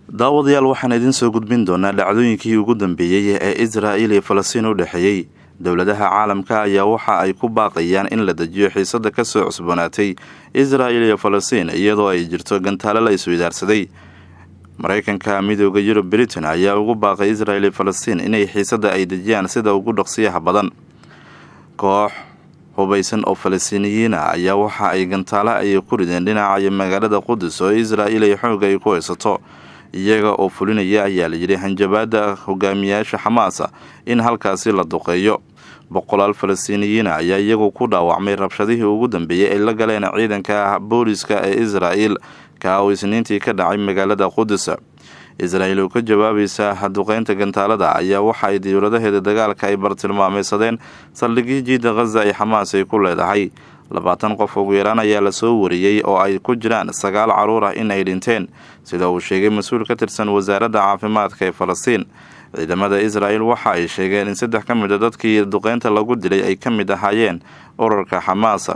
Daawadayaal, waxaan idiin soo gudbin doonaa dhacdooyinkii ugu dambeeyey ee Israa'iil iyo Falastiin u dhexeeyey. Dowladaha caalamka ayaa waxa ay ku baaqayaan in la dejiyo xiisada kasoo cusboonaatay Israa'iil iyo Falastiin, iyadoo ay jirto gantaalo la isweydaarsaday. Mareykanka, Midooda Yurub, Britain ayaa ugu baaqay Israel iyo Falastiin inay xiisada ay dejiyaan sida ugu dhaqsiyaha badan. Koox hubaysan oo Falastiiniyiin ah ayaa waxa ay gantaalo ay ku rideen dhinaca magaalada Qudus oo Israa'iil ay xooga ay ku haysato, iyaga oo fulinaya, ayaa layidhi, hanjabaada hogaamiyaasha Xamaas in halkaasi la duqeeyo. Boqolaal Falastiiniyiina ayaa iyagu ku dhaawacmay rabshadihii ugu dambeeyey ay la galeen ciidanka booliska ee Israa'iil, kaa oo Isniintii ka dhacay magaalada Qudus. Israa'iil oo ka jawaabaysa duqeynta gantaalada ayaa waxa ay dowladaheeda dagaalka ay bartilmaameysadeen saldhigii jiida Khaza ay Xamaas ay ku leedahay. 20 qof ugu yaraan ayaa lasoo wariyey, oo ay ku jiraan 9 caruur ah, in ay dhinteen, sida uu sheegay mas-uul ka tirsan wasaaradda caafimaadka ee Falastiin. Ciidamada Israa'iil waxa ay sheegeen in 3 ka mid a dadkii duqeynta lagu dilay ay ka mid ahaayeen ururka Xamaas.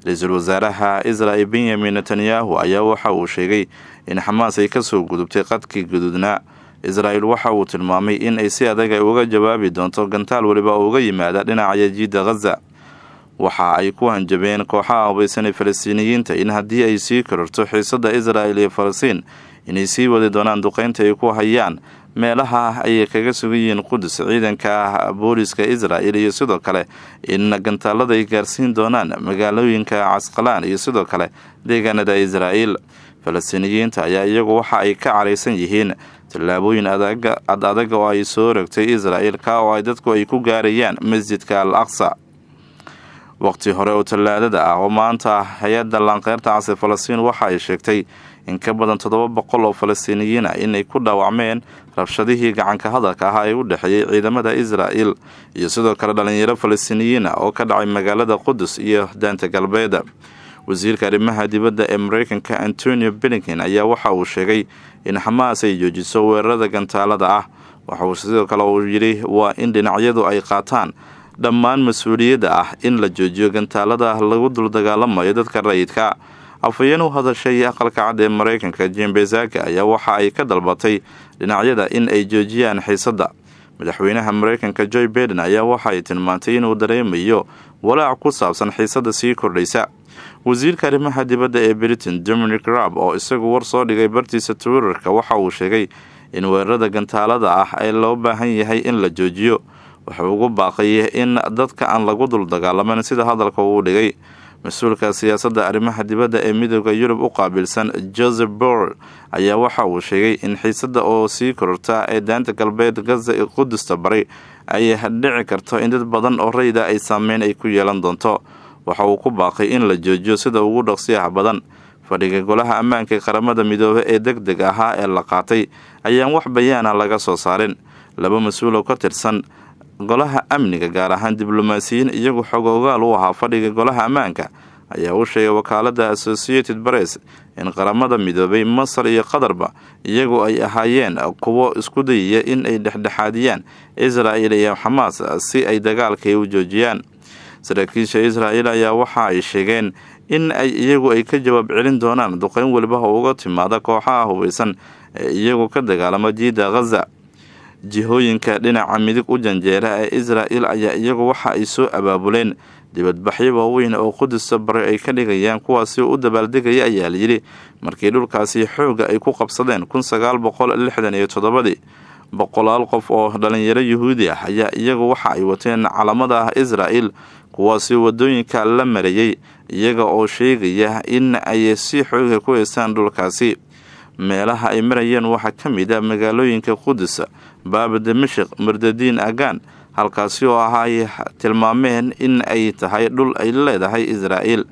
Ra-iisul wasaaraha Israa'il Benyamin Netanyahu ayaa waxa uu sheegay in Xamaas ay kasoo gudubtay qadkii guduudnaa. Israa'iil waxa uu tilmaamay in ay si adag ay uga jawaabi doonto gantaal weliba oo uga yimaada dhinaca jiidda Khaza. Waxa ay ku hanjabeen kooxaha hubaysan ee Falastiiniyiinta in haddii ay sii kororto xiisada Israa'il iyo Falastiin, inay sii wadi doonaan duqeynta ay ku hayaan meelaha ay kaga sugan yihiin Qudus ciidanka booliska Israa'il, iyo sidoo kale in gantaalada ay gaarsiin doonaan magaalooyinka Casqalaan iyo sidoo kale deegaanada Israa'iil. Falastiiniyiinta ayaa iyagu waxa ay ka caraysan yihiin tallaabooyin ad adag oo ay soo rogtay Israa'iil, ka oo ay dadku ay ku gaarayaan Masjidka Al Aqsa. Waqti hore oo Tallaadada ah oo maanta, hay-adda Laanqeyrta Cas ee Falastiin waxa ay sheegtay in ka badan 700 oo Falastiiniyiin ah inay ku dhaawacmeen rabshadihii gacanka hadalka ahaa ee u dhexeeyey ciidamada Israa'il iyo sidoo kale dhalinyaro Falastiiniyiin ah oo ka dhacay magaalada Qudus iyo Daanta Galbeed. Wasiirka arrimaha dibadda ee Mareykanka Antonio Blinken ayaa waxa uu sheegay in Xamaas ay joojiso weerarada gantaalada ah. Waxa uu sidoo kale uu yidhi waa in dhinacyadu ay qaataan dhammaan mas-uuliyadda ah in la joojiyo gantaalada lagu dul dagaalamayo dadka rayidka. Afhayeen u hadashay Aqalka Cad ee Mareykanka Jen Psaki ayaa waxa ay ka dalbatay dhinacyada in ay joojiyaan xiisadda. Madaxweynaha Mareykanka Joe Biden ayaa waxa ay tilmaantay inuu dareemayo walaac ku saabsan xiisadda sii kordhaysa. Wasiirka arrimaha dibadda ee Britain Dominic Raab, oo isagu war soo dhigay bartiisa Twitterka, waxa uu sheegay in weerarada gantaalada ah ee loo baahan yahay in la joojiyo. Wuxuu ugu baaqay in dadka aan lagu dul dagaalaman, sida hadalka uu dhigay. Mas-uulka siyaasadda arrimaha dibadda ee Midooda Yurub u qaabilsan Josep Borrell ayaa waxa uu sheegay in xiisadda oo sii kororta ee Daanta Galbeed, Gaza iyo Qudusta Bari ay dhici karto in dad badan oo rayida ay saameyn ay ku yeelan doonto. Waxa uu ku baaqay in la joojiyo sida ugu dhaqsiyaha badan. Fadhiga Golaha Ammaanka ee Qaramada Midoobe ee deg deg ahaa ee la qaatay ayaan wax bayaana laga soo saarin. Laba mas-uul oo ka tirsan Golaha Amniga, gaar ahaan diblomaasiyiin iyagu xog ogaal u ahaa fadhiga Golaha Ammaanka, ayaa u sheegay wakaalada Associated Press in Qaramada Midoobay, Masar iyo Qatarba iyagu ay ahaayeen kuwo isku dayaya in ay dhexdhexaadiyaan Israa'il iyo Xamaas si ay dagaalkay u joojiyaan. Saraakiisha Israa'iil ayaa waxa ay sheegeen in ay iyagu ay ka jawaab celin doonaan duqeyn weliba oo uga timaada kooxaha hubaysan ee iyagu ka dagaalama jiida Khaza. Jihooyinka dhinaca midig u janjeera ee Israa'il ayaa iyagu waxa ay soo abaabuleen dibadbaxyo waaweyn oo Qudusta Bari ay ka dhigayaan, kuwaasi u dabaaldegaya, ayaa layidhi, markii dhulkaasi xooga ay ku qabsadeen 1967-dii. Boqolaal qof oo dhalinyaro Yuhuudi ah ayaa iyagu waxa ay wateen calamada Israa'il, kuwaasi wadooyinka la marayay, iyaga oo sheegaya in ay si xooga ku haystaan dhulkaasi. Meelaha ay marayeen waxaa ka mid a magaalooyinka Qudus, Baaba Dimashik, Mardadiin Agan, halkaasi oo ah ay tilmaameen in ay tahay dhul ay leedahay Israa'iil.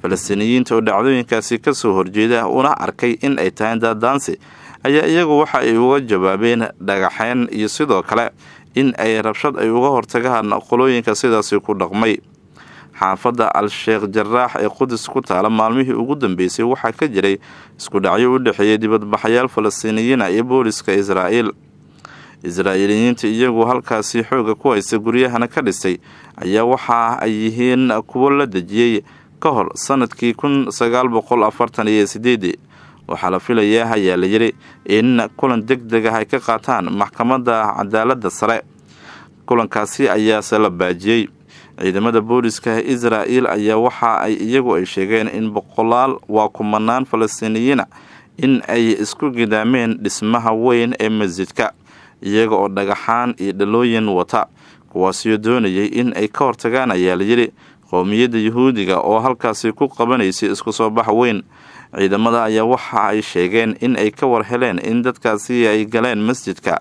Falastiiniyiinta oo dhacdooyinkaasi kasoo horjeeda una arkay in ay tahay daadaansi ayaa iyagu waxa ay uga jawaabeen dhagaxeen iyo sidoo kale in ay rabshad ay uga hortagaan qolooyinka sidaasi ku dhaqmay. Xaafadda Al-Sheekh Jaraax ee Qudus ku taala maalmihii ugu dambeysay waxaa ka jiray isku dhacyo u dhexeeyay dibadbaxayaal Falastiiniyiina iyo booliska Israa'iil. Israa'iiliyiinta iyagu halkaasi xooga ku haysta, guryahana ka dhisay, ayaa waxa ay yihiin kuwo la dejiyey ka hor sanadkii 1948-dii. Waxaa la filayaa, ayaa la yidhi, in kulan deg deg ah ay ka qaataan maxkamadda cadaaladda sare. Kulankaasi ayaase la baajiyey. Ciidamada booliska Israel ayaa waxa ay iyagu ay sheegeen in boqolaal, waa kumanaan Falastiiniyiina, in ay isku gidaameen dhismaha weyn ee masjidka, iyaga oo dhagaxaan iyo dhalooyin wata, kuwaasiyoo doonayay in ay ka hortagaan, ayaa layidhi, qowmiyadda Yuhuudiga oo halkaasi ku qabanaysay isku soo bax weyn. Ciidamada ayaa waxa ay sheegeen in ay ka war heleen in dadkaasi ay galeen masjidka,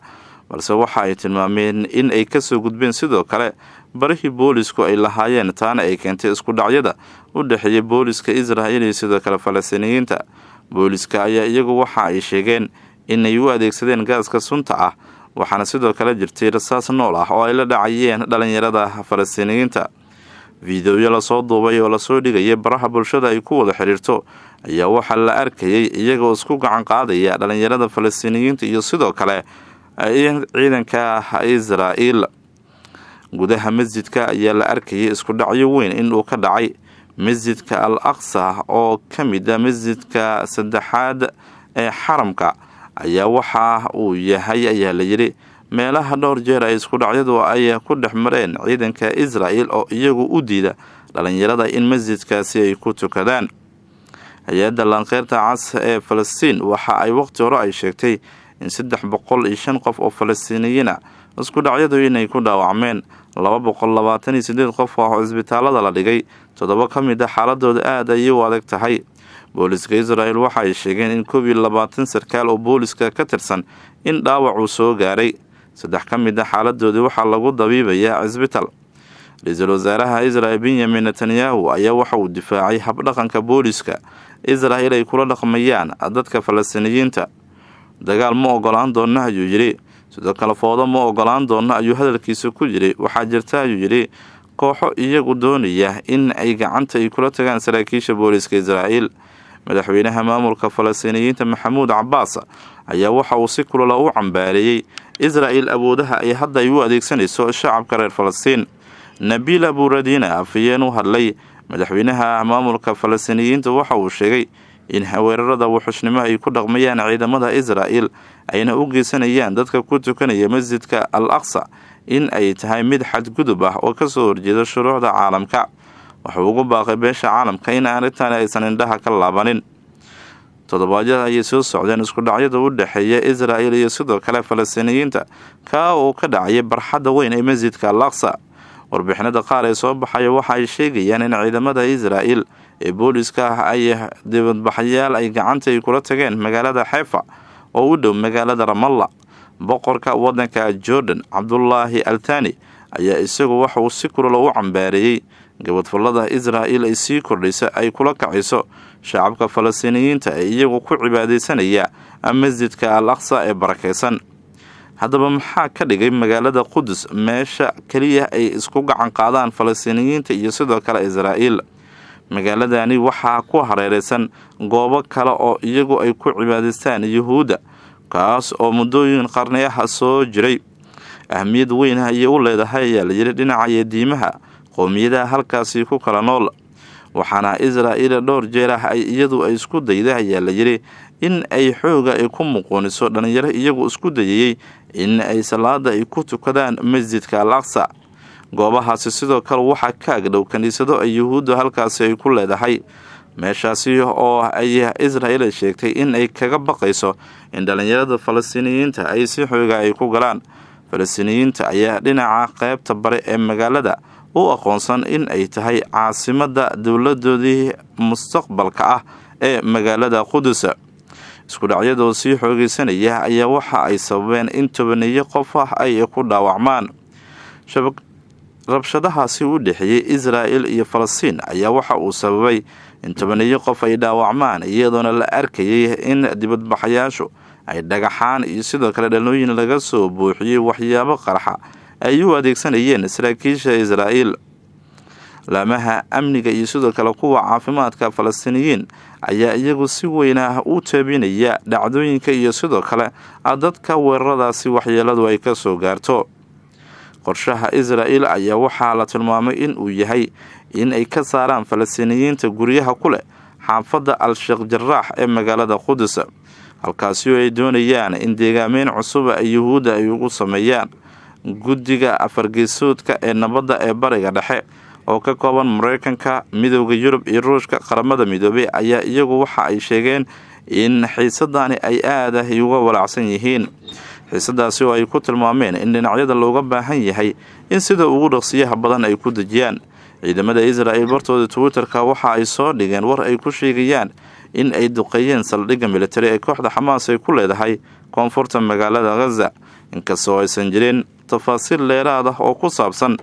balse waxa ay tilmaameen in ay kasoo gudbeen sidoo kale barihii boolisku ay lahaayeen, taana ay keentay isku dhacyada u dhexeeya booliska Israel iyo sidoo kale Falastiiniyiinta. Booliska ayaa iyagu waxa ay sheegeen inay u adeegsadeen gaaska sunta ah, waxaana sidoo kale jirtay rasaas nool ah oo ay la dhacayeen dhalinyarada Falastiiniyiinta. Fiideoyo lasoo duubay oo lasoo dhigayay baraha bulshada ay ku wada xiriirto ayaa waxaa la arkayay iyagoo isku gacan qaadaya dhalinyarada Falastiiniyiinta iyo sidoo kale ciidanka Israa'iil. Gudaha masjidka ayaa la arkayay isku dhacyo weyn inuu ka dhacay. Masjidka Al Aqsa, oo ka mid a masjidka saddexaad ee xaramka, ayaa waxa uu yahay, ayaa la yidhi, meelaha dhowr jeer ay isku dhacyadu ay ku dhex mareen ciidanka Israel oo iyagu u diida dhalinyarada in masjidkaasi ay ku tukadaan. Hay-adda Laanqeyrta Cas ee Falastiin waxa ay waqti hore ay sheegtay in 305 qof oo Falastiiniyiina isku dhacyadu inay ku dhaawacmeen, 228 qof oo cisbitaalada la dhigay, 7 ka mid a xaaladooda aada ayay u adag tahay. Booliska Israel waxa ay sheegeen in 21 sarkaal oo booliska ka tirsan in dhaawacuu soo gaaray, 3 ka mid a xaaladoodii waxaa lagu dabiibayaa cisbitaal. Ra-iisul wasaaraha Israel Benyamin Netanyahu ayaa waxa uu difaacay habdhaqanka booliska Israel ay kula dhaqmayaan dadka Falastiiniyiinta. Dagaal ma ogolaan doona, ayuu yidhi. Sidoo kale foodo ma ogolaan doona, ayuu hadalkiisa ku yidhi. Waxaa jirta, ayuu yidhi, kooxo iyagu doonaya in ay gacanta ay kula tagaan saraakiisha booliska Israa'iil. Madaxweynaha maamulka Falastiiniyiinta Maxamuud Cabaas ayaa waxa uu si kulula u cambaareeyey Israel awoodaha ay hadda ay u adeegsanayso shacabka reer Falastiin. Nabiil Aburadina, afhayeen u hadlay madaxweynaha maamulka Falastiiniyiinta, waxa uu sheegay in weerarada wuxushnimo ay ku dhaqmayaan ciidamada Israel ayna u geysanayaan dadka ku tukanaya masjidka Al Aqsa in ay tahay mid xadgudub ah oo kasoo horjeeda shuruucda caalamka. Wuxuu ugu baaqay beesha caalamka in arrintan aysan indhaha ka laabanin. Toddobaadyada ayay soo socdeen isku dhacyada u dhexeeya Israel iyo sidoo kale Falastiiniyiinta, kaa oo ka dhacaya barxadda weyn ee masjidka Al Aqsa. Warbixinada qaar ee soo baxaya waxa ay sheegayaan in ciidamada Israel ee booliska ah ay dibadbaxayaal ay gacanta ay kula tageen magaalada Xeefa oo u dhow magaalada Ramalla. Boqorka wadanka Jordan Cabdulaahi Althani ayaa isagu waxa uu si kulula u cambaareeyey gabadfallada Israel ay sii kordhaysa ay kula kacayso shacabka Falastiiniyiinta ee iyagu ku cibaadaysanaya masjidka Al Aqsa ee barakeysan. Haddaba maxaa ka dhigay magaalada Qudus meesha keliya ay isku gacan qaadaan Falastiiniyiinta iyo sidoo kale Israa'iil? Magaaladani waxaa ku hareereysan goobo kale oo iyagu ay ku cibaadaystaan Yuhuudda, kaas oo muddooyin qarni ah soo jiray. Ahmiyad weyn ayay u leedahay, ayaa la yidhi, dhinaca iyo diimaha qowmiyadaha halkaasi ku kala nool. Waxaana Israa'iil dhowr jeer ah ay iyadu ay isku dayda, ayaa la yidhi, in ay xooga ay ku muquuniso dhalinyaro iyagu isku dayayey in ay salaada ay ku tukadaan masjidka Al Aqsa. Goobahaasi sidoo kale waxaa ka agdhow kiniisado ay Yuhuuddu halkaasi ay ku leedahay, meeshaasi oo ay Israel sheegtay in ay kaga baqayso in dhalinyarada Falastiiniyiinta ay si xooga ay ku galaan. Falastiiniyiinta ayaa dhinaca qeybta bare ee magaalada u aqoonsan in ay tahay caasimadda dowladoodii mustaqbalka ah ee magaalada Qudus. Isku dhacyadoo sii xoogeysanaya ayaa waxa ay sababeen in tobaneeyo qof ah ay ku dhaawacmaan. Rabshadahaasi u dhexeeyey Israel iyo Falastiin ayaa waxa uu sababay in tobaneeyo qof ay dhaawacmaan, iyadoona la arkayay in dibadbaxayaashu ay dhagaxaan iyo sidoo kale dhalooyin laga soo buuxiyey waxyaabo qarxa ay u adeegsanayeen saraakiisha Israa'iil. Laamaha amniga iyo sidoo kale kuwa caafimaadka Falastiiniyiin ayaa iyagu si weyn ah u taabinaya dhacdooyinka iyo sidoo kale dadka weeraradaasi waxyeeladu ay kasoo gaarto. Qorshaha Israel ayaa waxaa la tilmaamay in uu yahay in ay ka saaraan Falastiiniyiinta guryaha ku leh Xaafadda Al-Sheekh Jaraax ee magaalada Qudus, halkaasi oo ay doonayaan in deegaameyn cusub ay Yuhuudda ay ugu sameeyaan. Guddiga afargeesoodka ee nabadda ee Bariga Dhexe oo ka kooban Mareykanka, Midowda Yurub iyo Ruushka, Qaramada Midoobay, ayaa iyagu waxa ay sheegeen in xiisadani ay aada uga walaacsan yihiin, xiisadaasi oo ay ku tilmaameen in dhinacyada looga baahan yahay in sida ugu dhaqsiyaha badan ay ku dejiyaan. Ciidamada Israel bartooda Twitter-ka waxa ay soo dhigeen war ay ku sheegayaan in ay duqeeyeen saldhigga militari ee kooxda Xamaas ay ku leedahay koonfurta magaalada Ghaza, inkastoo aysan jirin tafaasiil dheeraad ah oo ku saabsan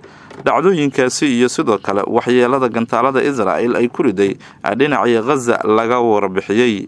dhacdooyinkaasi iyo sidoo kale waxyeelada gantaalada Israel ay ku riday dhinacii Ghaza laga warbixiyey.